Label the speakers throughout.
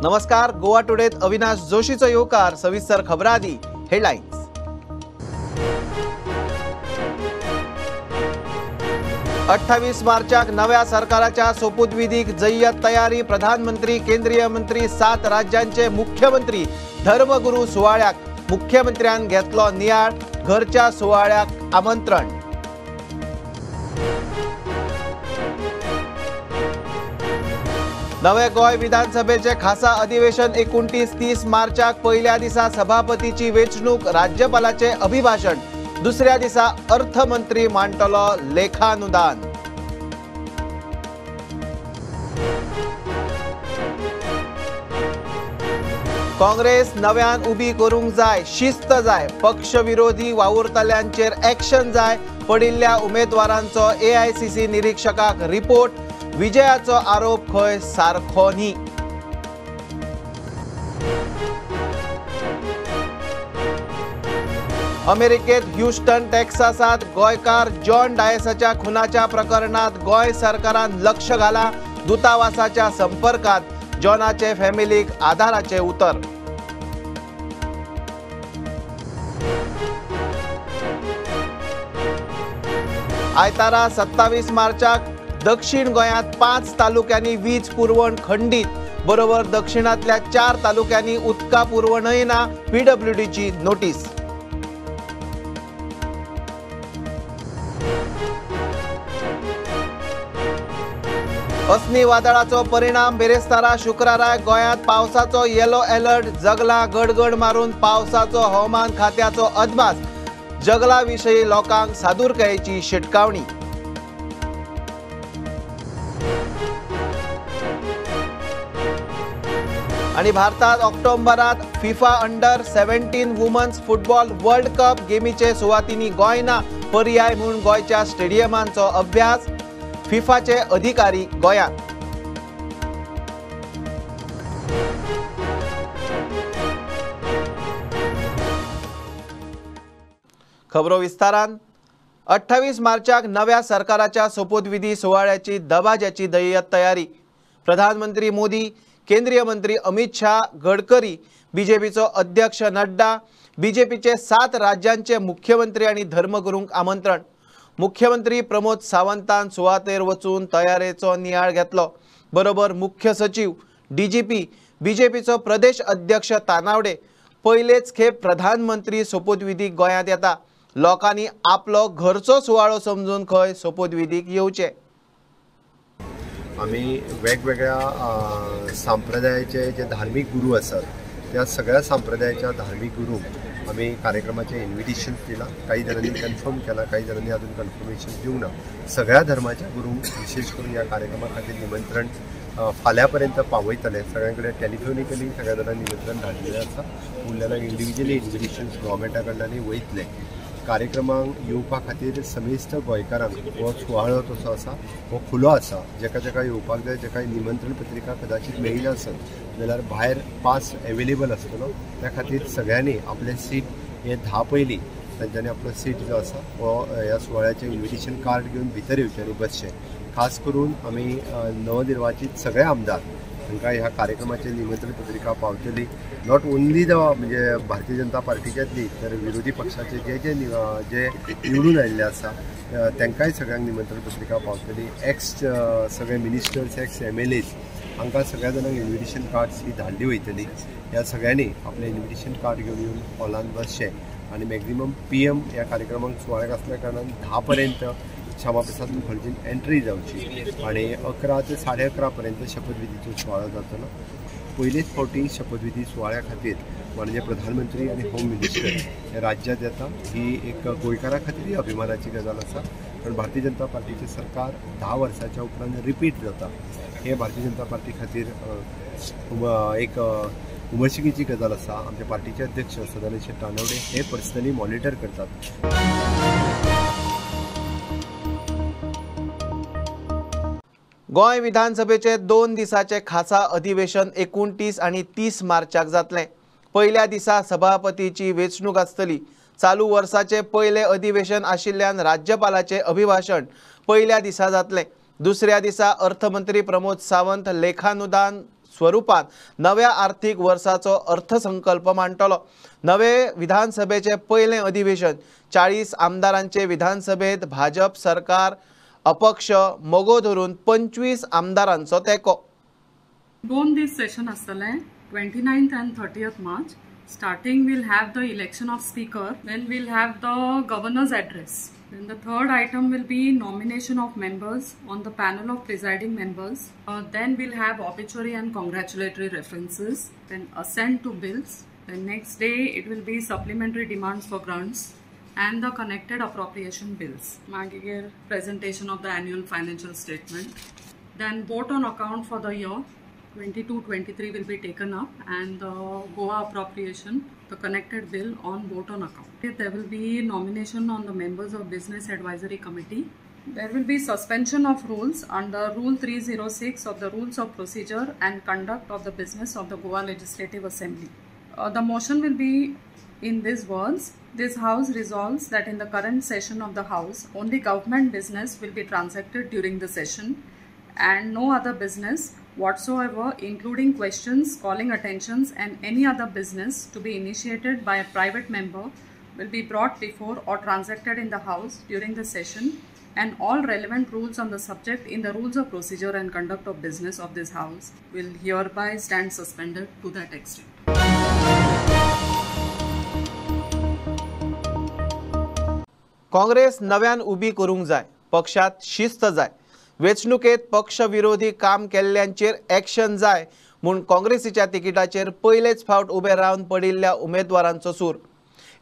Speaker 1: नमस्कार, गोवा टुडेत अविनाश जोशीचो येवकार। सविस्तर खबरां आदी हेडलायन्स। 28 मार्चाक नव्या सरकाराच्या सोपूतविधीक जय्यत तयारी। प्रधानमंत्री, केंद्रीय मंत्री, 7 राज्यांचे मुख्यमंत्री धर्मगुरू सुवाळ्याक। मुख्यमंत्र्यान घेतलो नियाळ, घरच्या सुवाळ्याक आमंत्रण। नवे गोंय विधानसभेचे खासा अधिवेशन 29-30 मार्चाक। पहिल्या दिसा सभापतीची वेंचणूक, राज्यपालाचे अभिभाषण। दुसऱ्या दिसा अर्थमंत्री मांडटलो लेखानुदान। काँग्रेस नव्यान उबी करूंक जाय, शिस्त जाय, पक्ष विरोधी वावुरतल्यांचेर ॲक्शन जाय। पडिल्ल्या उमेदवारांचो AICC निरीक्षकाक रिपोर्ट। विजयाचो आरोप खंय सारखो न्ही। अमेरिकेत ह्युस्टन टेक्सासात गोंयकार जॉन डायसाच्या खुनाच्या प्रकरणात गोंय सरकारान लक्ष घाला। दूतावासाच्या संपर्कात जॉनाचे फॅमिलीक आधाराचे उतर। आयतारा 27 मार्चाक दक्षिण गोंयांत 5 तालुक्यांनी वीज पुरवण खंडीत। बरोबर दक्षिणांतल्या 4 तालुक्यांनी उदका पुरवणय ना। PWDची नोटीस। असनी वादळाचो परिणाम बेरेस्तारा शुक्रारा गोंयांत पावसाचो येलो अलर्ट। जगला गडगड मारून पावसाचो हवामान खात्याचो अदमास। जगला विशयी लोकांक सादूरकायेची शिटकावणी। आनी भारतात ऑक्टोबरात FIFA under 17 women's football world cup गेमीचे सुवातींनी गोंय ना। पर्याय म्हूण गोंयच्या स्टेडियमांचो अभ्यास। फिफाचे अधिकारी गोंयांत। खबरो विस्तारान। 28 मार्चाक नव्या सरकाराच्या सोपूतविधी सुवाळ्याची दबाज्याची दय्यत तयारी। प्रधानमंत्री मोदी, केंद्रीय मंत्री अमित शाह, गडकरी, बीजेपीचो अध्यक्ष नड्डा, बीजेपीचे 7 राज्यांचे मुख्यमंत्री आनी धर्मगुरूंक आमंत्रण। मुख्यमंत्री प्रमोद सावंतान सुवातेर वचून तयारेचो नियाळ घेतलो। बरोबर मुख्य सचिव, DGP, बीजेपीचो प्रदेश अध्यक्ष तानावडे। पयलेच खेप प्रधानमंत्री सोपूतविधीक गोंयांत येता। लोकांनी आपलो घरचो सुवाळो समजून खंय सोपूतविधीक येवचे।
Speaker 2: आमी वेगवेगळ्या संप्रदायाचे जे धार्मीक गुरू आसात त्या सगळ्या संप्रदायाच्या धार्मीक गुरूंक आमी कार्यक्रमाचें इन्विटेशन दिलां। काही जाणांनी कन्फर्म केलां, काही जाणांनी अजून कन्फर्मेशन दिवंक ना। सगळ्या धर्माच्या गुरूंक विशेष करून ह्या कार्यक्रमा खातीर निमंत्रण फाल्यां पर्यंत पावयतले। सगळ्यां कडेन टेलिफोनिकली सगळ्या जाणांक निमंत्रण धाडलेलें आसा। उरलेल्यांक इंडिविज्युअली इन्विटेशन्स गव्हर्मेंटा कडल्यानूय वयतले। कार्यक्रमांक येवपा खातीर समेस्त गोंयकारांक हो सुवाळो तसो आसा हो खुलो आसा। जेका जेका येवपाक जाय, जेका निमंत्रण पत्रिका कदाचित मेळिल्ली आसत जाल्यार भायर पास एवेलेबल आसतलो। त्या खातीर सगळ्यांनी आपलें सीट हे 10 पयलीं तांच्यांनी आपलो सीट जो आसा हो ह्या सुवाळ्याचें इन्विटेशन कार्ड घेवन भितर येवचें आनी बसचें। खास करून आमी नवनिर्वाचीत सगळे आमदार तांकां ह्या कार्यक्रमाचें निमंत्रण पत्रिका पावतली। Not only the म्हणजे भारतीय जनता पार्टीच्याच न्ही तर विरोधी पक्षाचे जे जे जे निवडून आयिल्ले आसा तांकांय सगळ्यांक निमंत्रण पत्रिका पावतली। एक्स सगळे मिनिस्टर्स, एक्स MLAs हांकां सगळ्या जाणांक इन्विटेशन कार्ड्स ही धाडली वयतली। ह्या सगळ्यांनी आपलें इन्विटेशन कार्ड घेवन येवन हॉलान बसचें आनी मॅक्झिमम PM ह्या कार्यक्रमाक सुवाळ्याक आसल्या कारणान 10 पर्यंत श्यामाप्रसाद मुखर्जीन एंट्री जावची आनी 11 ते 11:30 पर्यंत शपथविधीचो सुवाळो जातलो। पयलेच फावटी शपथविधी सुवाळ्या खातीर माननीय प्रधानमंत्री आनी होम मिनिस्टर हे राज्यांत येता ही एक गोंयकारां खातीरय अभिमानाची गजाल आसा। कारण भारतीय जनता पार्टीचें सरकार 10 वर्साच्या उपरांत रिपीट जाता हें भारतीय जनता पार्टी खातीर एक उमळशिकेची गजाल आसा। आमच्या पार्टीचे अध्यक्ष सदानंद शेट तानावडे हे पर्सनली मॉनिटर करतात।
Speaker 1: गोंय विधानसभेचे 2 दिसाचे खासा अधिवेशन 29 आनी 30 मार्चाक जातलें। पहिल्या दिसा सभापतीची वेंचणूक आसतली। चालू वर्साचे पयले अधिवेशन आशिल्ल्यान राज्यपालाचे अभिभाषण पहिल्या दिसा जातलें। दुसऱ्या दिसा अर्थमंत्री प्रमोद सावंत लेखानुदान स्वरूपात नव्या आर्थिक वर्साचो अर्थसंकल्प मांडटलो। नवे विधानसभेचे पयलें अधिवेशन 40 आमदारांचे विधानसभेत भाजप सरकार अपक्ष मगो धरून 25 आमदारांचो तेंको।
Speaker 3: दोन दीस सेशन आसतलें 29th and 30th March. Starting we'll have the election of speaker, then we'll have the governor's address. Then the third item will be nomination of members on the panel of presiding members. Then we'll have obituary and congratulatory references, then assent to bills. The next day it will be supplementary demands for grants and the connected appropriation bills. Magigir presentation of the annual financial statement. Then vote on account for the year 22-23 will be taken up and the Goa appropriation, the connected bill on vote on account. There will be nomination on the members of Business Advisory Committee. There will be suspension of rules under Rule 306 of the Rules of Procedure and Conduct of the Business of the Goa Legislative Assembly. The motion will be in these words: this House resolves that in the current session of the House, only government business will be transacted during the session and no other business whatsoever, including questions, calling attentions and any other business to be initiated by a private member, will be brought before or transacted in the House during the session, and all relevant rules on the subject in the Rules of Procedure and Conduct of Business of this House will hereby stand suspended to that extent.
Speaker 1: Congress नव्यान उबी करूंक जाय, पक्षात शिस्त जाय, वेंचणुकेत पक्ष विरोधी काम केल्ल्यांचेर एक्शन जाय म्हूण काँग्रेसीच्या तिकिटाचेर पयलेच फावट उबे रावन पडिल्ल्या उमेदवारांचो सूर।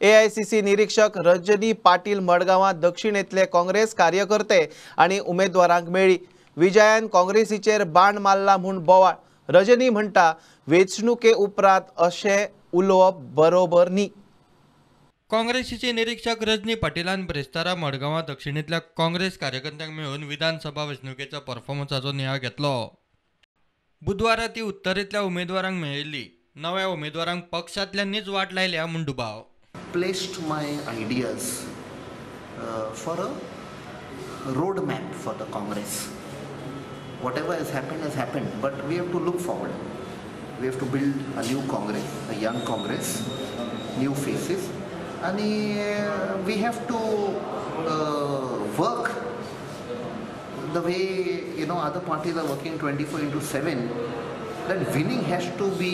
Speaker 1: AICC निरीक्षक रजनी पाटील मडगांवां दक्षिणेंतले काँग्रेस कार्यकर्ते आनी उमेदवारांक मेळ्ळी। विजयान काँग्रेसीचेर बाण मारला म्हूण बोवाळ। रजनी म्हणटा वेंचणुके उपरांत अशें उलोवप बरोबर न्ही।
Speaker 4: काँग्रेसीचे निरीक्षक रजनी पाटीलान ब्रेस्तारा मडगांवां दक्षिणेंतल्या काँग्रेस कार्यकर्त्यांक मेळून विधानसभा वेंचणुकेच्या परफॉर्मन्साचो नियाळ घेतलो। बुधवारा ती उत्तरेंतल्या उमेदवारांक मेळिल्ली। नव्या उमेदवारांक पक्षांतल्यांनीच वाट लायल्या म्हूण दुबाव।
Speaker 5: Placed my ideas for a road map for the Congress. Whatever has happened, but we have to look forward. We have to build a new Congress, a young Congress, new faces. And we have to work the way, you know, other parties are working 24/7. That winning has to be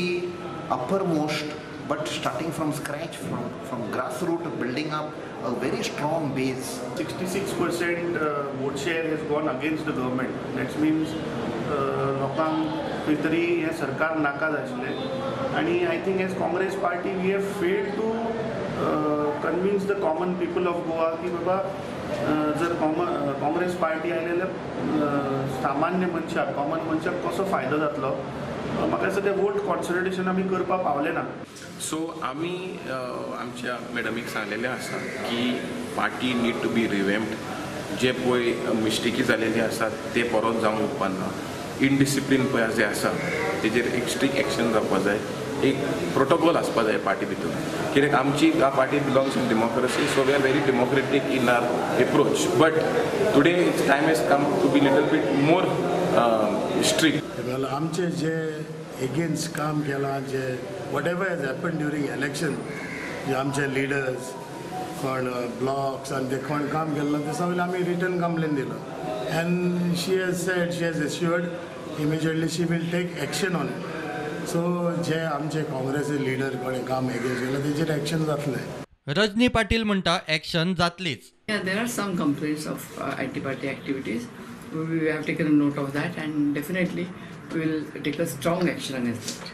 Speaker 5: uppermost, but starting from scratch, from grassroots, building up a very strong base.
Speaker 6: 66% vote share has gone against the government. That means लोकांक खंय तरी हें सरकार नाका जाय आशिल्लें. आनी I think as Congress party we have failed to convince the common people of Goa की बाबा जर काँग्रेस पार्टी आयली जाल्यार सामान्य मनशाक, कॉमन मनशाक कसो फायदो जातलो. म्हाका दिसता तें वोट कॉन्सन्ट्रेशन आमी करपाक पावले ना.
Speaker 7: सो आमी आमच्या मॅडमीक सांगलेलें आसा की party need to be revamped. जे पळय मिस्टेकी जालेली आसात ते परत जावंक उपकारना. इनडिसिप्लीन पळय जे आसा तेजेर एक स्ट्रिक्ट एक्शन जावपा जाय, एक प्रोटोकॉल आसपा जाय पार्टी भितर. कित्याक आमची party belongs in democracy, so we are very democratic in our approach, but today it's time has come to be little bit more strict.
Speaker 8: आमचे जे एगेन्स्ट काम केलां, जे whatever has happen during election, जे आमचे leaders कोण blocks आनी ते कोण काम केल्लें ते सगळें आमी रिटर्न कंप्लेन दिलो. And she has said, she has assured immediately she will take action on it. So जे आमचे काँग्रेसी लिडर कोणें काम एगेन्स्ट केलां तेजेर एक्शन जातलें.
Speaker 4: रजनी पाटील म्हणटा action जातलीच.
Speaker 9: There are some complaints of anti-party activities. We have taken a note of that and definitely we will take a strong action against it.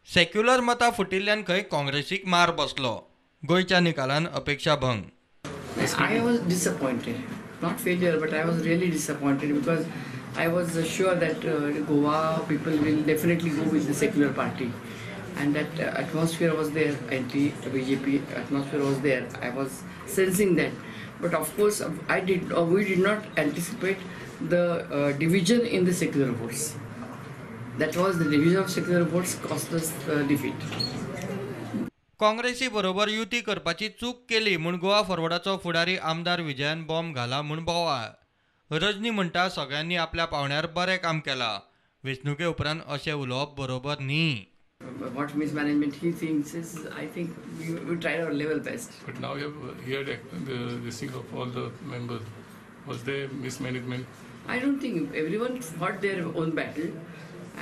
Speaker 4: Secular मतां फुटिल्ल्यान खंय काँग्रेसीक मार बसलो. गोंयच्या निकालान अपेक्षा भंग.
Speaker 9: I was disappointed, not failure, but I was really disappointed because I was sure that Goa people will definitely go with the secular party, and that atmosphere was there, anti-BJP atmosphere was there. I was sensing that, but of course we did not anticipate the division in the secular votes. That was the division of secular votes cost us defeat.
Speaker 4: काँग्रेसी बरोबर युती करपाची चूक केली म्हूण गोवा फॉरवर्डाचो फुडारी आमदार विजयान bomb घाला म्हूण बोवाळ. रजनी म्हणटा सगळ्यांनी आपल्या पावण्यार बरें काम केलां. वेंचणुके उपरांत अशें उलोवप बरोबर न्ही.
Speaker 9: What mismanagement he thinks is, I think we tried our level best.
Speaker 10: But now you have heard the thing of all the members. Was there mismanagement?
Speaker 9: I don't think. Everyone fought their own battle,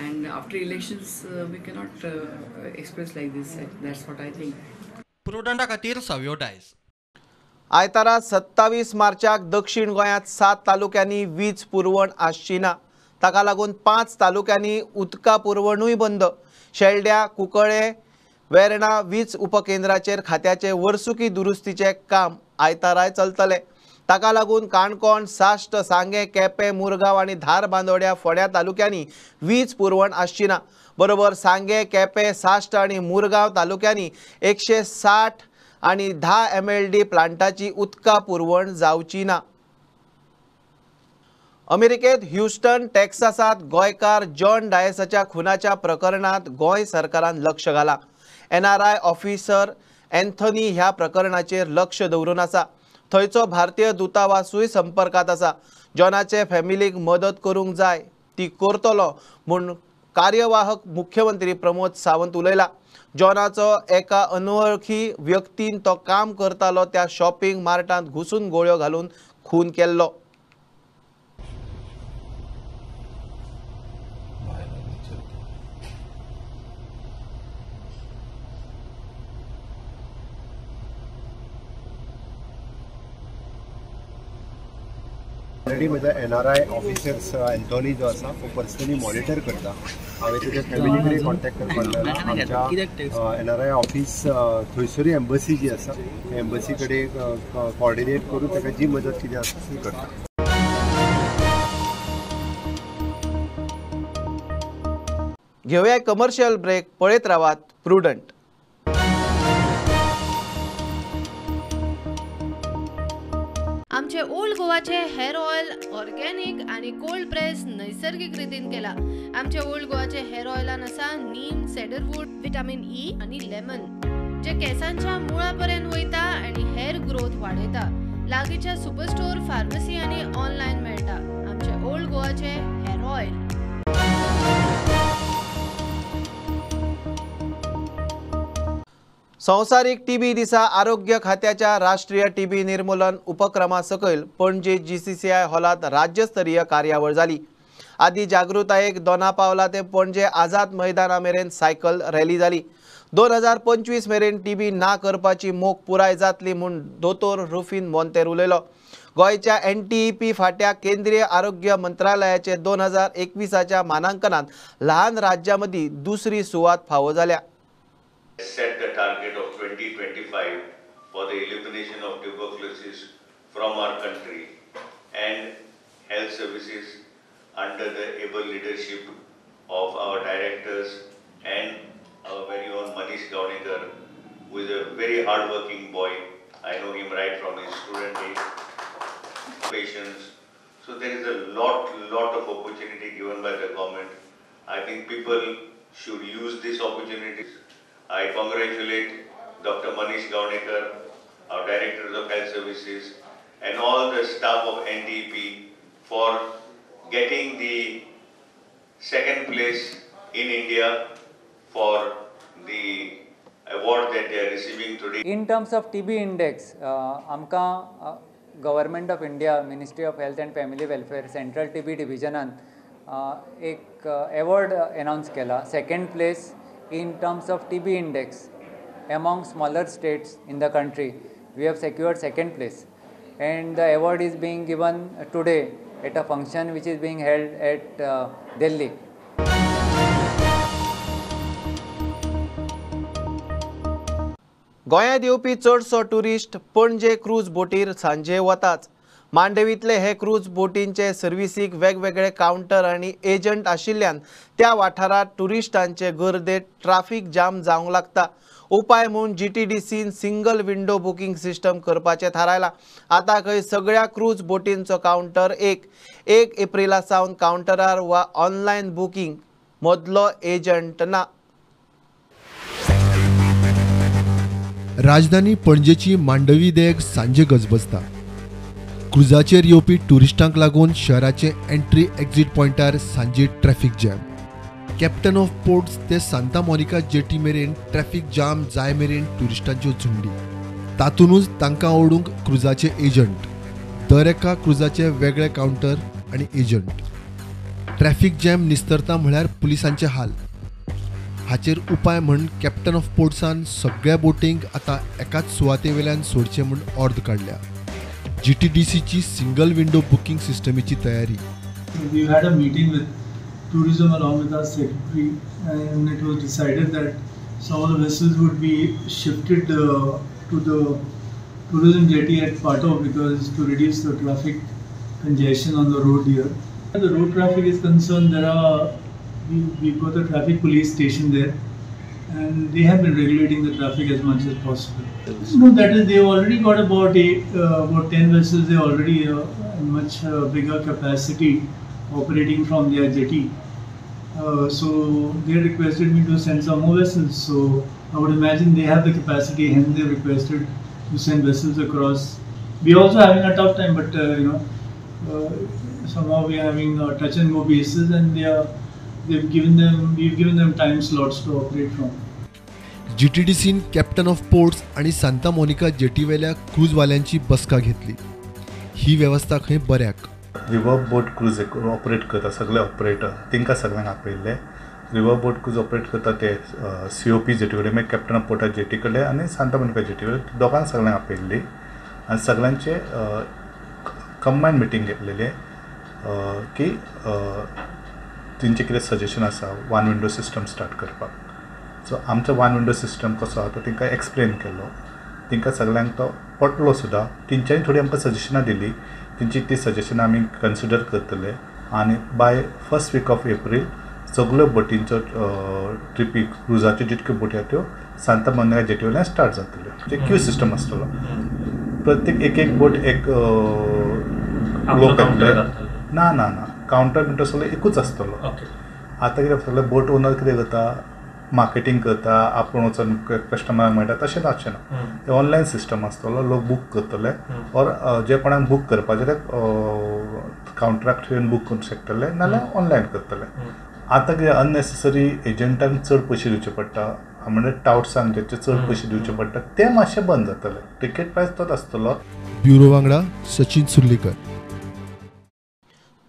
Speaker 9: and after elections we cannot express like this. That's what I think.
Speaker 4: प्रुडंटा खातीर सावियो डायस.
Speaker 1: आयतारा 27 मार्चाक दक्षिण गोंयांत 7 तालुक्यांनी वीज पुरवण आसची ना. ताका लागून 5 तालुक्यांनी उदका पुरवणूय बंद. शेल्ड्या, कुंकळे, वेर्णा वीज उपकेंद्राचेर खात्याचे वर्सुकी दुरुस्तीचें काम आयताराय चलतलें. ताका लागून काणकोण, साश्ट, सांगें, केपें, मुरगांव आनी धारबांदोड्या, फोंड्या तालुक्यांनी वीज पुरवण आसची ना. बरोबर सांगें, केपें, साश्ट आनी मुरगांव तालुक्यांनी 160 आनी 10 MLD प्लांटाची उदका पुरवण जावची ना. अमेरिकेत ह्युस्टन टेक्सासात गोंयकार जॉन डायसाच्या खुनाच्या प्रकरणात गोंय सरकारान लक्ष घाला. NRI officer Anthony ह्या प्रकरणाचेर लक्ष दवरून आसा. थंयचो भारतीय दूतावासूय संपर्कात आसा. जॉनाचे फॅमिलीक मदत करूंक जाय ती करतलो म्हूण कार्यवाहक मुख्यमंत्री प्रमोद सावंत उलयला. जॉनाचो एका अनवळखी व्यक्तीन तो काम करतालो त्या शॉपिंग मार्टांत घुसून गोळ्यो घालून खून केल्लो.
Speaker 2: ऑलरेडी म्हज्या NRI officers Anthony जो आसा तो पर्सनली मॉनिटर करता. हांवें तेच्या फॅमिली कडेन कॉन्टेक्ट करपाक लागला. आमच्या NRI office थंयसरूय एम्बसी जी आसा एम्बसी कडेन कॉर्डिनेट करून ताका जी मदत कितें आसा ती करता.
Speaker 1: घेवया कमर्शियल ब्रेक. पळयत रावात प्रुडंट.
Speaker 11: आमचे ओल्ड गोवाचे हेअर ऑयल ऑर्गेनिक आणि कोल्ड प्रेस नैसर्गिक रितीन केला. आमचे ओल्ड गोवाचे हेअर ऑयलान आसा नीम, सेडरवूड, विटामिन ई आणि लेमन, जे केसांच्या मुळापर्यंत वयता आणि हेअर ग्रोथ वाडयता. लागींच्या सुपरस्टोर, फार्मसी आणि ऑनलायन मेळटा. आमचे ओल्ड गोवाचे हेअर ऑयल.
Speaker 1: संवसारीक टीबी दिसा आरोग्य खात्याच्या राष्ट्रीय टीबी निर्मूलन उपक्रमा सकयल पणजे GCCI हॉलात राज्यस्तरीय कार्यावळ जाली. आदी जागृतायेक दोना पावला ते पणजे आझाद मैदाना मेरेन सायकल रॅली जाली. 2025 मेरेन टीबी ना करपाची मोख पुराय जातली म्हूण दोतोर रुफीन मोंतेर उलयलो. गोंयच्या NTEP फाट्या केंद्रीय आरोग्य मंत्रालयाचे 2021च्या मानांकनात ल्हान राज्यां मदीं दुसरी सुवात फावो जाल्या.
Speaker 12: Set the target of 2025 for the elimination of tuberculosis from our country, and health services under the able leadership of our directors and our very own Manish Gaonekar, who is a very hard-working boy. I know him right from his student days. Patients. So there is a lot of opportunity given by the government. I think people should use this opportunity. I congratulate Dr. Manish Gaonekar, our Directors of Health Services, and all the staff of NTEP for getting the second place in India for the award that they are receiving today.
Speaker 13: In terms of TB index, आमकां Government of India, Ministry of Health and Family Welfare, Central TB Divisionan एक award announce केला, second place in terms of TB index among smaller states in the country. We have secured second place, and the award is being given today at a function which is being held at Delhi.
Speaker 1: गोंयांत येवपी चडसो tourist Panaji cruise बोटीर सांजे वताच. मांडवींतले हे cruise बोटींचे सर्विसीक वेगवेगळे counter आनी agent आशिल्ल्यान त्या वाठारांत टुरिस्टांचे गर्देत ट्राफीक जाम जावंक लागता. उपाय म्हूण GTDCन सिंगल विंडो बुकींग सिस्टम करपाचें थारायलां. आतां खंय सगळ्या क्रूज बोटींचो कावंटर 1 एप्रिला सावन कावंटरार वा ऑनलायन बुकींग मदलो एजंट ना.
Speaker 14: राजधानी पणजेची मांडवी देग सांजे गजबजता. क्रुजाचेर येवपी टुरिस्टांक लागून शहराचे एंट्री एक्झिट पॉयंटार सांजे traffic jam. Captain of ports ते सांता मोनिका जेटी मेरेन ट्रॅफिक जाम जाय मेरेन ट्युरिस्टांच्यो झुंडी. तातूंतच तांकां ओडूंक क्रुजाचे एजंट, दर एका क्रुजाचे वेगळे कावंटर आनी एजंट. ट्रॅफिक जॅम निस्तरता म्हळ्यार पुलिसांचे हाल. हाचेर उपाय म्हण कॅप्टन ऑफ पोर्ट्सान सगळ्या बोटींक आतां एकाच सुवातेवेल्यान सोडचें म्हूण ऑर्द काडल्या. GTDCची सिंगल विंडो बुकींग सिस्टमीची तयारी.
Speaker 15: We had a meeting with tourism along with our secretary, and it was decided that some of the vessels would be shifted to the tourism jetty at Pato because to reduce the traffic congestion on the road here. As the road traffic is concerned, there are we've got a traffic police station there, and they have been regulating the traffic as much as possible. No, that is, they've already got about 10 vessels. They already much bigger capacity operating from their jetty. So they requested me to send some more vessels. So I would imagine they have the capacity, hence they requested to send vessels across. We are also having a tough time, but you know, somehow we are having a touch and go basis, and they are. We've given them time slots to operate from.
Speaker 14: GTDCन captain of ports आणि Santa Monica जेटीवेल्या क्रूजवाल्यांची बसका घेतली. ही व्यवस्था खंय बऱ्याक.
Speaker 16: River बोट cruise operate करता सगळे operator, तांकां सगळ्यांक आपयल्ले. रिवर बोट क्रूज ऑपरेट करता ते COP jetty कडेन, मागीर कॅप्टन ऑफ पोर्टा जेटी कडेन आनी सांता मोनिका जेटी कडेन, दोगांक सगळ्यांक आपयल्ली आनी सगळ्यांचे कंबायन मिटींग घेतलेली की तेंचें कितें सजेशन आसा वन विंडो सिस्टम स्टार्ट करपाक. सो आमचो वन विंडो सिस्टम कसो आहा तो तांकां एक्सप्लेन केलो, तांकां सगळ्यांक तो पटलो सुद्दां. तेंच्यांनी थोडीं आमकां सजेशनां दिलीं, तेंची ती सजेशनां आमी कन्सिडर करतले आनी by first week of April सगळ्यो बोटींचो ट्रिपी क्रुजाच्यो जितक्यो बोटी आहा त्यो सांता मोनिका जेटी वयल्यान स्टार्ट जातल्यो. म्हणजे क्यू सिस्टम आसतलो, प्रत्येक एक एक बोट एक लोक येतले. ना ना ना, कावंटर बिंटर सगळें एकूच आसतलो. आतां कितें सगळे बोट ओनर कितें करता, मार्केटींग करता, आपूण वचून कस्टमराक मेळटा, तशें जावचें ना. ते ऑनलायन सिस्टम आसतलो, लोक बूक करतले ऑर जे कोणाक बूक करपाचें ते कावंटराक थंय बूक करूंक शकतले, नाल्यार ऑनलायन करतले. आतां कितें अननेसेसरी एजंटांक चड पयशे दिवचे पडटा, म्हणजे टावट्सांक जेचे चड पयशे दिवचे पडटा, ते मातशें बंद जातले. टिकेट प्रायस तोच आसतलो.
Speaker 14: ब्युरो वांगडा सचिन सुर्लीकर.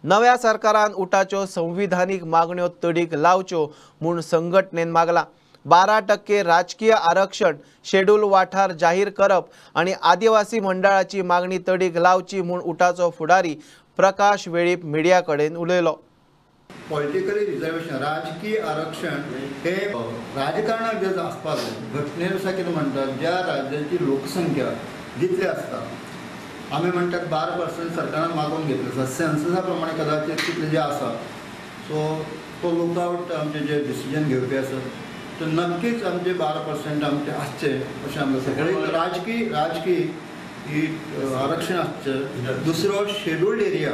Speaker 1: नव्या सरकारान उटाच्यो संविधानीक मागण्यो तडीक लावच्यो म्हूण संघटनेन मागला. 12% राजकीय आरक्षण, शेड्यूल वाठार जाहीर करप आनी आदिवासी मंडळाची मागणी तडीक लावची म्हूण उटाचो फुडारी प्रकाश वेळीप मिडिया कडेन उलयलो.
Speaker 17: पॉलिटिकली रिजर्वेशन, राजकीय आरक्षण हे राजकारणाक जे आसपाक जाय. घटनेनुसार कितें म्हणटात, ज्या राज्याची लोकसंख्या जितली आसता, आमी म्हणटात 12% सरकारान मागून घेतले आसा, सेन्ससा प्रमाणे कदाचित तितले जे आसा, सो तो लुकआवट आमचे जे डिसिजन घेवपी आसा तो नक्कीच आमचे 12% आमचे आसचे अशें आमकां सगळे राजकीय राजकीय ही आरक्षण आसचें. दुसरो शेड्युल्ड एरिया,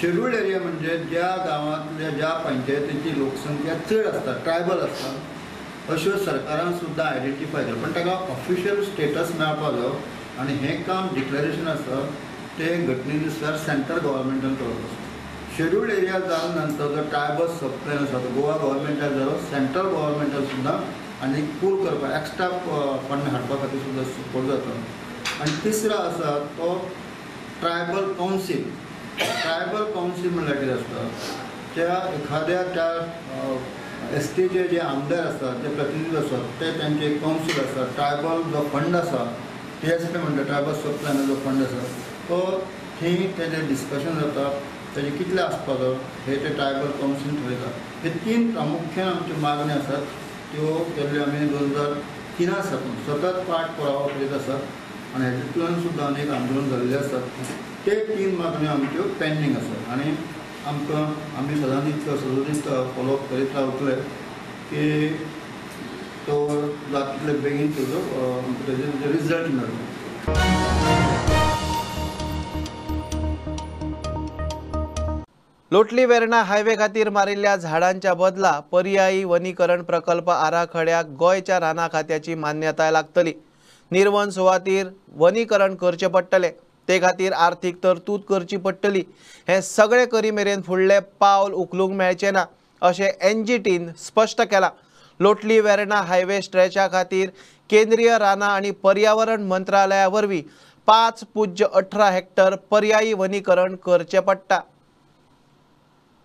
Speaker 17: शेड्युल्ड एरिया म्हणजे ज्या गांवांतल्या ज्या पंचायतीची लोकसंख्या चड आसता, ट्रायबल आसता, अश्यो सरकारान सुद्दां आयडेंटिफाय केला, पण ताका ऑफिशियल स्टेटस मेळपाक जायो आनी हें काम डिक्लेरेशन आसा तें घटनेनुसार सेंट्रल गव्हर्मेंटान करप आसा. शेड्युल्ड एरिया जावन नंतर जो ट्रायबल सब प्लॅन आसा तो गोवा गव्हर्मेंटान जालो, सेंट्रल गव्हर्मेंटान सुद्दां आनी पूल करपाक एक्स्ट्रा फंड हाडपा खातीर सुद्दां सपोर्ट जाता. आनी तिसरो आसा तो ट्रायबल कावन्सील. ट्रायबल कावन्सील म्हणल्यार कितें आसता, त्या एखाद्या त्या एस टीचे जे आमदार आसात, जे प्रतिनिधी आसात, ते तांचे एक कावन्सील आसा. ट्रायबल जो फंड आसा, टी एस पी म्हणटा, ट्रायबल सब प्लॅनाचो फंड आसा, तो थंय तेजें डिस्कशन जाता, तेजें कितलें आसपाक जाय हे ते ट्रायबल कावन्सील थरयता. हे तीन प्रामुख्यान आमच्यो मागण्यो आसात, त्यो केल्ल्यो आमी 2003 साकून सतत पाठ पुरावो करीत आसात आनी हेतूंतल्यान सुद्दां अनेक आंदोलन जाल्ले आसात. ते तीन मागण्यो आमच्यो पेंडींग आसात आनी आमकां आमी सदांच सदोदीत फॉलोअप करीत रावतले की तो जाता तितले बेगीन तेजो तेजे रिजल्ट मेळटलो.
Speaker 1: लोटली वेर्णा हायवे खातीर मारिल्ल्या झाडांच्या बदला पर्यायी वनीकरण प्रकल्प आराखड्याक गोंयच्या रानां खात्याची मान्यताय लागतली. निर्वन सुवातीर वनीकरण करचें पडटलें, ते खातीर आर्थीक तरतूद करची पडटली. हें सगळें करी मेरेन फुडलें पावल उखलूंक मेळचें ना अशें एनजीटीन स्पश्ट केलां. लोटली वेर्णा हायवे स्ट्रेचा खातीर केंद्रीय रानां आनी पर्यावरण मंत्रालया वरवीं 5.18 हेक्टर पर्यायी वनीकरण करचें पडटा.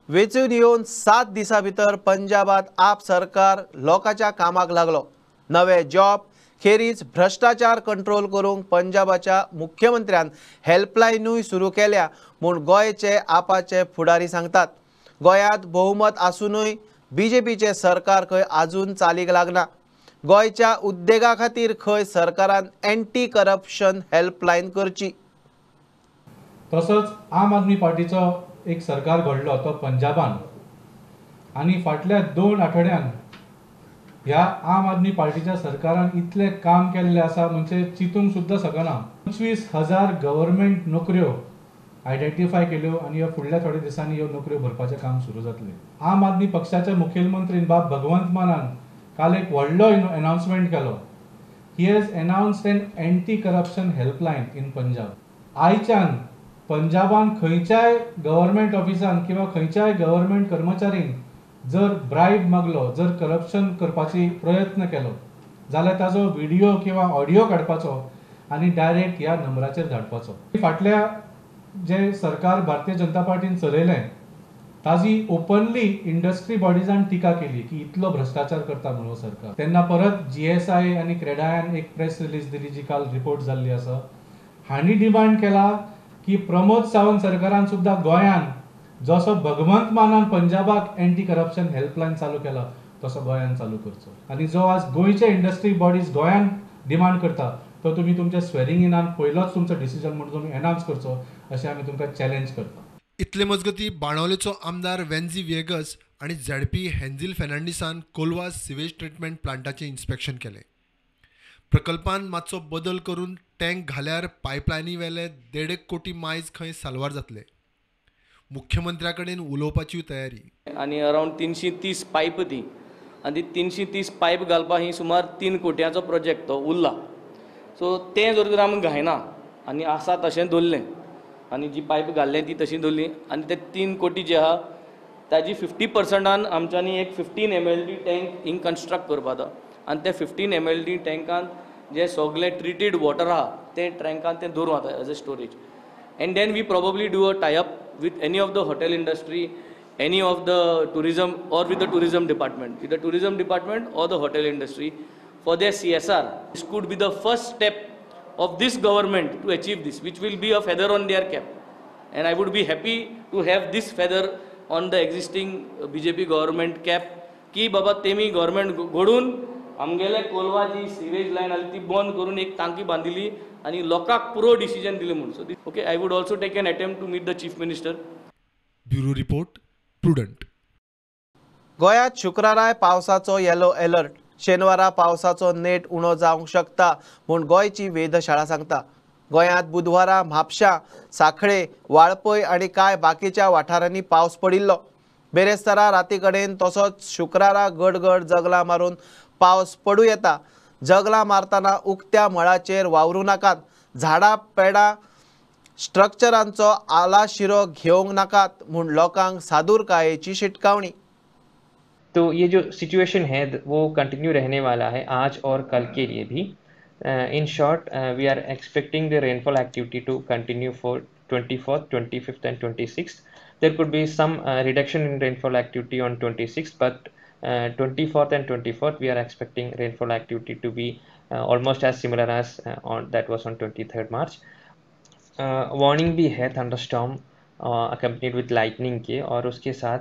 Speaker 1: वेंचून येवन 7 दिसां भितर पंजाबात आप सरकार लोकांच्या कामाक लागलो. नवे जॉब खेरीज भ्रश्टाचार कंट्रोल करूंक पंजाबाच्या मुख्यमंत्र्यान हेल्पलायनूय सुरू केल्या म्हूण गोंयचे आपाचे फुडारी सांगतात. गोंयांत बहुमत आसुनूय बीजेपीचें सरकार खंय आजून चालीक लागना. गोंयच्या उद्देगा खातीर खंय सरकारान एंटी करप्शन हेल्पलायन करची.
Speaker 18: तसोच आम आदमी पार्टीचो एक सरकार घडलो तो पंजाबान आनी फाटल्या 2 आठवड्यान ह्या आम आदमी पार्टीच्या सरकारान इतलें काम केल्लें आसा म्हणजे चिंतूंक सुद्दां शकना. 25,000 गव्हर्मेंट नोकऱ्यो आयडेंटिफाय केल्यो आनी ह्या फुडल्या थोड्या दिसांनी ह्यो नोकऱ्यो भरपाचें काम सुरू जातलें. आम आदमी पक्षाच्या मुखेलमंत्रीन बाब भगवंत मानान काल एक व्हडलो अनाउन्समेंट केलो. He has announced an anti corruption helpline in Punjab. आयच्यान पंजाबान खंयच्याय गव्हर्मेंट ऑफिसान किंवा खंयच्याय गव्हर्मेंट कर्मचारीन जर ब्रायब मागलो, जर करप्शन करपाची प्रयत्न केलो जाल्यार ताजो व्हिडिओ किंवा ऑडियो काडपाचो आनी डायरेक्ट ह्या नंबराचेर धाडपाचो. फाटल्या जे सरकार भारतीय जनता पार्टीन चलयलें ताजी ओपनली इंडस्ट्री बॉडीजान टिका केली की इतलो भ्रश्टाचार करता म्हणून सरकार. तेन्ना परत GSI आनी क्रेडायान एक प्रेस रिलीज दिली जी काल रिपोर्ट जाल्ली आसा. हांणी डिमांड केला की प्रमोद सावंत सरकारान सुद्दां गोंयान जसो भगवंत मानान पंजाबाक एंटी करप्शन हेल्पलायन चालू केला तसो गोंयान चालू करचो. आनी जो आज गोंयचे इंडस्ट्री बॉडीज गोंयान डिमांड करता तो तुमी तुमच्या स्वेरिंग इनान पयलोच तुमचो डिसिजन म्हणून तुमी अनाउन्स करचो अशें आमी तुमकां चॅलेंज करता.
Speaker 14: इतले मजगती बाणावलेचो आमदार वेन्झी व्हिएगस आनी झेडपी हेन्झिल फेर्नांडीसान कोलवा सिवेज ट्रिटमेंट प्लांटाचें इन्स्पेक्शन केलें. प्रकल्पान मातसो बदल करून टँक घाल्यार पायपलायनी वेले 1.5 कोटी मायज खंय साल्वार जातले. मुख्यमंत्र्या कडेन उलोवपाची तयारी.
Speaker 19: आनी अरावंड 330 पायप ती आनी 330 पायप घालपाक ही सुमार 3 कोट्यांचो प्रोजेक्ट तो उरला. सो तें जर आमी घायना आनी आसा तशें दवरलें आनी जी पायप घाल्लें ती तशी दवरली आनी ते 3 कोटी जे आहा ताजी 50% आमच्यांनी एक 15 MLD tank हिंग कन्स्ट्रक्ट करपा जाता आनी ते 15 MLD टँकान जे सगळे ट्रिटेड वॉटर आहा ते टँकान तें दवरूं जाता as a storage. And then we probably do a tie up with any of the hotel industry, any of the tourism or with the tourism department, with the tourism department or the hotel industry for their CSR. This could be the first step of this government to achieve this, which will be a feather on their cap. And I would be happy to have this feather on the existing BJP government cap की बाबा तेमी government घडून आमगेले कोलवा जी sewage line आसली ती बंद करून एक टांकी बांदिली आनी लोकांक पुरो डिसिजन दिलें म्हूण. So okay, I would also take an attempt to meet the chief minister.
Speaker 14: Bureau report, Prudent.
Speaker 1: गोंयांत शुक्राराय पावसाचो येलो अलर्ट. शेनवारा पावसाचो नेट उणो जावंक शकता म्हूण गोंयची वेधशाळा सांगता. गोंयांत बुधवारा म्हापशा, सांखळे, वाळपय आनी कांय बाकीच्या वाठारांनी पावस पडिल्लो. बेरेस्तारा राती कडेन तसोच शुक्रारा गडगड जगलां मारून पावस पडूं येता. जगलां मारतना उक्त्या मळाचेर वावरूं नाकात. झाडां पेडां स्ट्रक्चरांचो आलाशिरो घेवंक नाकात म्हूण लोकांक सादूरकायेची शिटकावणी.
Speaker 20: तो ये जो सिचुएशन है वो कंटिन्यू रहने वाला है आज और कल के लिए भी. In short, we are expecting the rainfall activity to continue for 24th, 25th and 26th. There could be some reduction in rainfall activity on 26th, but 24th and 24th we are expecting rainfall activity to be almost as similar as on that was on 23rd March. Warning भी है thunderstorm accompanied with lightning के, और उसके साथ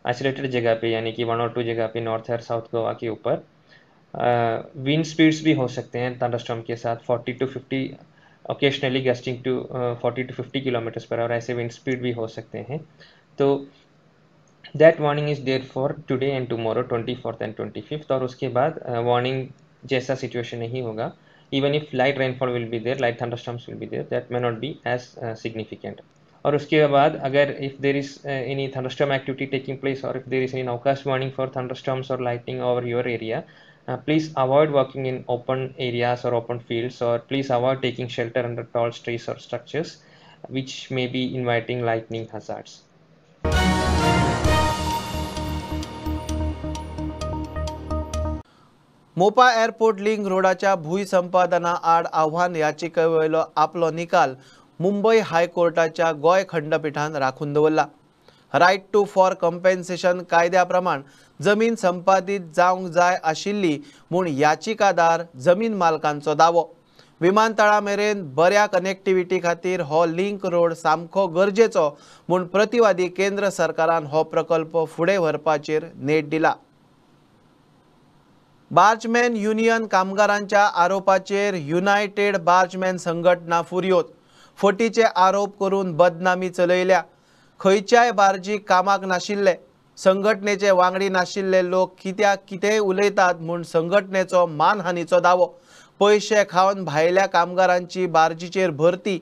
Speaker 20: isolated जगह pay यानी कि 1 और 2 जगह पे नॉर्थ और साउथ गोवा के ऊपर विंड स्पीड्स भी हो सकते हैं थंडरस्टॉर्म के साथ 40 to 50, occasionally gusting to 40 to 50 kilometres per hour, ऐसे विंड स्पीड भी हो सकते हैं. तो that warning is there for today and tomorrow 24th and 25th. और उसके बाद वार्निंग जैसा सिचुएशन नहीं होगा. Even if light rainfall will be there, light thunderstorms will be there, that may not be as significant. और उसके बाद अगर if there is any thunderstorm activity taking place Aur if there is any nowcast warning for thunderstorms Aur lightning over your area, please avoid working in open areas और open fields, और please avoid taking shelter under tall trees और structures which may be inviting lightning hazards.
Speaker 1: Mopa airport link रोडाच्या भूंय संपादना आड आव्हान याचिकेवयलो आपलो निकाल मुंबय हायकोर्टाच्या गोंय खंडपिठान राखून दवरला. रायट टू फॉर कंपेन्सेशन कायद्या प्रमाण जमीन संपादीत जावंक जाय आशिल्ली म्हूण याचिकादार जमीन मालकांचो दावो. विमानतळा मेरेन बऱ्या कनेक्टिविटी खातीर हो लिंक रोड सामको गरजेचो म्हूण प्रतिवादी केंद्र सरकारान हो प्रकल्प फुडें व्हरपाचेर नेट दिला. बार्जमॅन युनियन कामगारांच्या आरोपाचेर युनायटेड बार्जमॅन संघटना फुर्योत. फटीचे आरोप करून बदनामी चलयल्या. खंयच्याय बार्जीक कामाक नाशिल्ले, संघटनेचे वांगडी नाशिल्ले लोक कित्याक कितेंय उलयतात म्हूण संघटनेचो मानहानीचो दावो. पयशे खावन भायल्या कामगारांची बार्जीचेर भरती.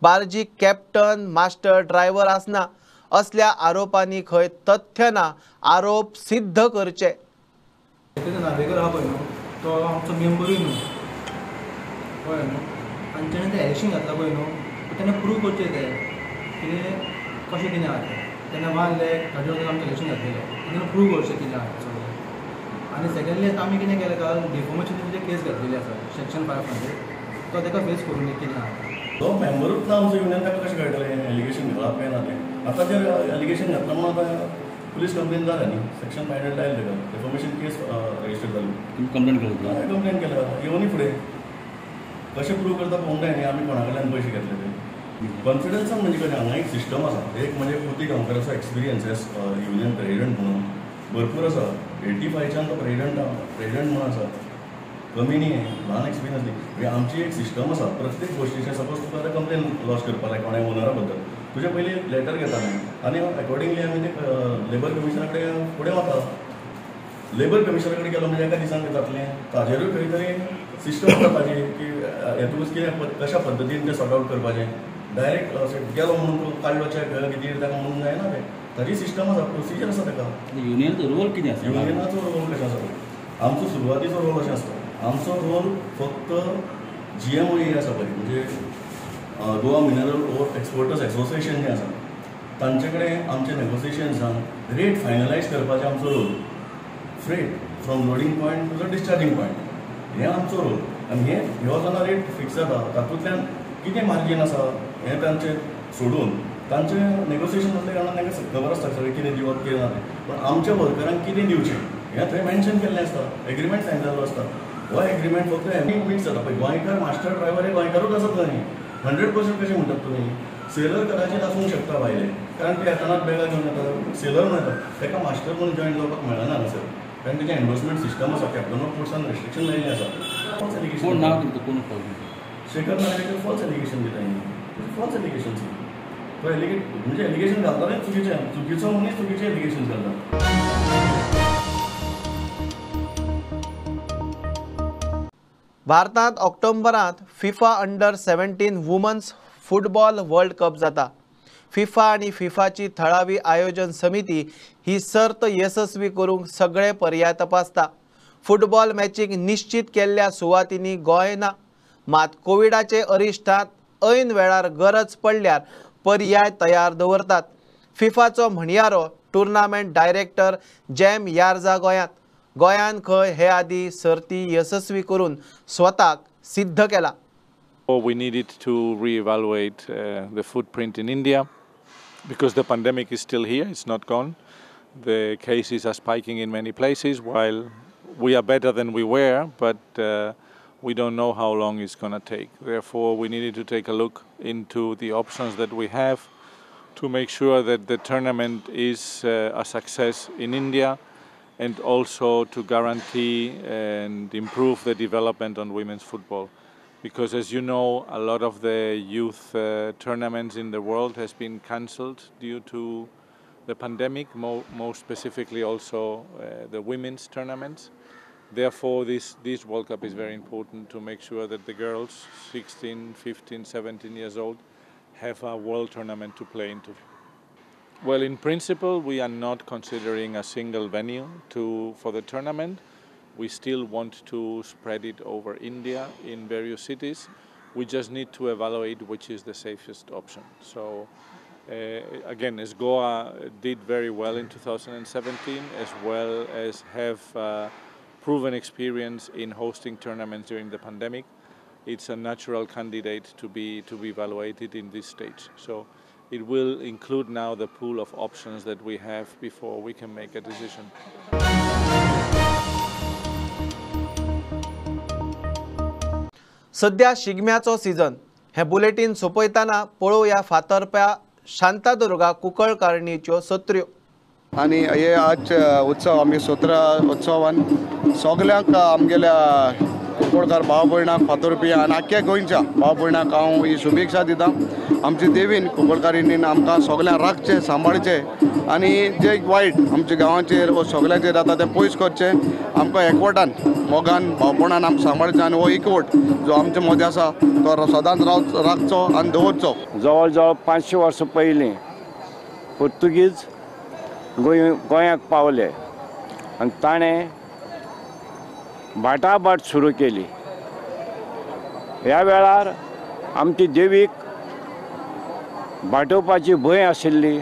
Speaker 1: बार्जीक कॅप्टन, मास्टर, ड्रायव्हर आसना असल्या आरोपांनी खंय तथ्य ना, आरोप सिद्ध करचे.
Speaker 21: नार्वेकर आहा पळय न्हू, तो आमचो मेंबरूय न्हू, कळ्ळें न्हू. आनी तेणें तें एलिगेशन घातलां पळय न्हू, तेणें प्रूव करचें तें कितें कशें कितें आहा तें. तेणें 1 लाख 30,000 आमचें इलेक्शन घातलेलें, तेणें प्रूव करचें कितें आहा तें सगळें. आनी सेकेंडली आतां आमी कितें केलें, काल डिफॉमेशन म्हणजे केस घातलेली आसा सेक्शन 500, तो ताका फेस करूं कितें आहा.
Speaker 22: तो मेंबरूच ना आमचो युनियन, ताका कशें कळटलें एलिगेशन घालप काय ना तें. आतां जर एलिगेशन घातलां म्हणून आतां पुलीस कंप्लेन जाल्या न्ही, सेक्शन 500 लायलें ताका, डिफॉमेशन केस रजिस्टर जाली.
Speaker 23: तुमी कंप्लेन केली?
Speaker 22: हांवें कंप्लेन केल्या. येवनी फुडें कशें प्रूव करता पळोवंक जाय न्ही आमी कोणा कडल्यान पयशे घेतले ते. कॉन्फिडन्सान म्हणजे कशें, हांगा एक सिस्टम आसा. एक म्हणजे पोती गांवकाराचो एक्सपिरियन्स एज युनियन प्रेजिडंट म्हणून भरपूर आसा. 85च्यान तो प्रेजिडंट म्हणून आसा, कमी न्ही, ल्हान एक्सपिरियन्स न्ही. म्हणजे आमची एक सिस्टम आसा प्रत्येक गोश्टीचें. सपोज तुका आतां कंप्लेन लॉज करपा जाय कोणाय ओनरा बद्दल, तुजे पयलीं लेटर घेता आमी आनी एकॉर्डिंगली आमी ते लेबर कमिशनरा कडेन फुडें वता. लेबर कमिशनरा कडेन गेलो म्हणजे एका दिसान जातलें, ताजेरूय खंय तरी सिस्टम आसा ताजी की हेतूच कितें कशा पद्दतीन तें सॉर्ट आवट करपाचें. डायरेक्ट अशें गेलो म्हणून तूं काडलो चॅक कितें ताका म्हणून जायना तें. ताजी सिस्टम आसा, प्रोसिजर आसा ताका.
Speaker 23: युनियनाचो रोल कितें आसा?
Speaker 22: युनियनाचो रोल कशें आसा, आमचो सुरवातीचो रोल अशें आसता. आमचो रोल फक्त GMOA आसा पळय, म्हणजे Goa mineral ore exporters association जें आसा तांचे कडेन आमचे नेगोसिएशन्सान रेट फायनलायज करपाचें आमचो role. Freight from loading point to the discharging point हें आमचो रोल. आनी हे ह्यो जेन्ना रेट फिक्स जाता तातूंतल्यान कितें मार्जीन आसा हें तांचें सोडून तांचें नेगोसिएशन आसल्या कारणान तांकां खबर आसता सगळें कितें दिवप कितें ना तें. पूण आमच्या वर्करांक कितें दिवचें हें थंय मेन्शन केल्लें आसता, एग्रीमेंट सायन जाल्लो आसता. हो एग्रीमेंट फक्त मिक्स जाता. पळय गोंयकार मास्टर ड्रायव्हर हे गोंयकारूच आसत न्ही, 100% कशें म्हणटात तुमी. सेलर कदाचीत आसूंक शकता भायले, कारण ते येतानाच बॅगां घेवन येता, सेलर म्हणून येता, ताका मास्टर म्हणून जॉयन जावपाक मेळना हांगासर, कारण तेजें एन्डोर्समेंट सिस्टम आसा, कॅप्टन ऑफ पोर्ट्सान रेस्ट्रिक्शन लायिल्लें आसा. False allegation.
Speaker 23: कोण नांव तुमचें? कोण
Speaker 22: शेखर नार्वेकर फॉल्स एलिगेशन दिता हें, फॉल्स एलिगेशन. तो म्हणजे एलिगेशन घालता न्ही चुकीचें, चुकीचो मनीस चुकीचें एलिगेशन घालता.
Speaker 1: भारतांत ऑक्टोबरांत FIFA under 17 women's football world cup जाता. फिफा आनी फिफाची थळावी आयोजन समिती ही सर्त येसस्वी करूंक सगळे पर्याय तपासता. फुटबॉल मॅचीक निश्चित केल्ल्या सुवातींनी गोंय ना, मात कोविडाचे अरिश्टांत ऐन वेळार गरज पडल्यार पर्याय तयार दवरतात. फिफाचो म्हणयारो टुर्नामेंट डायरेक्टर जॅम यार्जा गोंयांत. गोंयान खंय हे आदी सर्ती येसस्वी करून स्वताक सिद्ध केला.
Speaker 16: We needed to reevaluate the footprint in India because the pandemic is still here, it's not gone. The cases are spiking in many places. While we are better than we were, but we don't know how long it's going to take. Therefore, we needed to take a look into the options that we have to make sure that the tournament is a success in India and also to guarantee and improve the development on women's football. Because as you know, a lot of the youth tournaments in the world has been cancelled due to the pandemic, more specifically also the women's tournaments. Therefore, this World Cup is very important to make sure that the girls, 16, 15, 17 years old, have a world tournament to play into. Well, in principle, we are not considering a single venue for the tournament. We still want to spread it over India in various cities. We just need to evaluate which is the safest option. So, again, as Goa did very well in 2017, as well as have
Speaker 3: proven experience in hosting tournaments during the pandemic, it's a natural candidate to be evaluated in this stage. So it will include now the pool of options that we have before we can make a decision.
Speaker 1: सध्या शिगम्याचो season हे bulletin सोंपयतना पळोवया फातर्प्या शांतादुर्गा कुंकळकारणीच्यो सत्र्यो.
Speaker 5: आनी हे आज उत्सव आमी सतरा उत्सवान सगल्यांक आमगेल्या कुंकळकार भाव भयणांक फातोरपी आनी आख्ख्या गोंयच्या भाव भयणांक हांव ही शुभेच्छा दिता. आमची देवीन कुंकळकारिणीन आमकां सगल्यांक राखचें, सांबाळचें आनी जे वायट आमच्या गांवाचेर व सगल्यांचेर जाता तें पयस करचें. आमकां एकवटान मोगान भावपणान आमकां सांबाळचें आनी हो एकवट जो आमचे मदें आसा तो सदांच राखचो आनी दवरचो.
Speaker 6: जवळ जवळ 500 वर्सां पयलीं पुर्तुगीज गोंयाक पावले आनी ताणें भाटाभाट सुरू केली. ह्या वेळार आमची देवीक बाटोवपाची भंय आशिल्ली,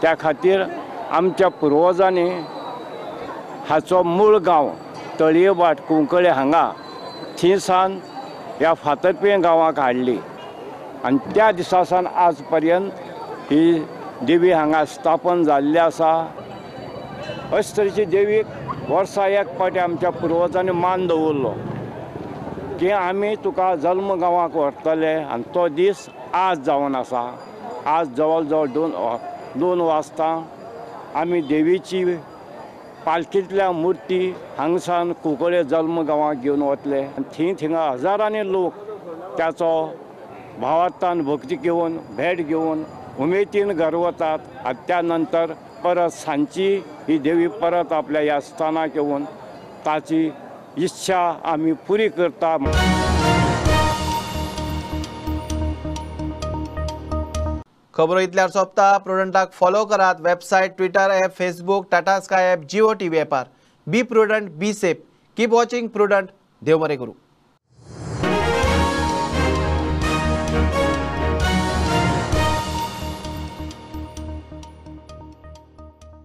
Speaker 6: त्या खातीर आमच्या पुर्वजांनी हाचो मूळ गांव तळयेभाट कुंकळे हांगा थंय सावन ह्या फातर्पें गांवाक हाडली आनी त्या दिसा सावन आज पर्यंत ही देवी हांगा स्थापन जाल्ली आसा. अशे तरेची देवीक वर्सा एक फावटी आमच्या पुर्वजांनी मान दवरलो की आमी तुका जल्म गांवाक व्हरतले आनी तो दीस आज जावन आसा. आज जवळ जवळ 2 वाजता आमी देवीची पालखींतल्या मुर्ती हांगसान कुंकळे जल्म गांवाक घेवन वतले आनी थंय थिंगा हजारांनी लोक त्याचो भावार्थान भक्ती घेवन भेट घेवन उमेदीन घर वतात आनी त्या नंतर परत सांजची ही देवी परत आपल्या ह्या स्थानाक येवन ताची इच्छा आमी पुरी करता.
Speaker 1: खबरो इतल्यार सोंपता. प्रुडंटाक फॉलो करात website, Twitter app, Facebook, Tata Sky app, Jio TV ॲपार. Be prudent, be safe, keep watching Prudent. देव बरें करूं.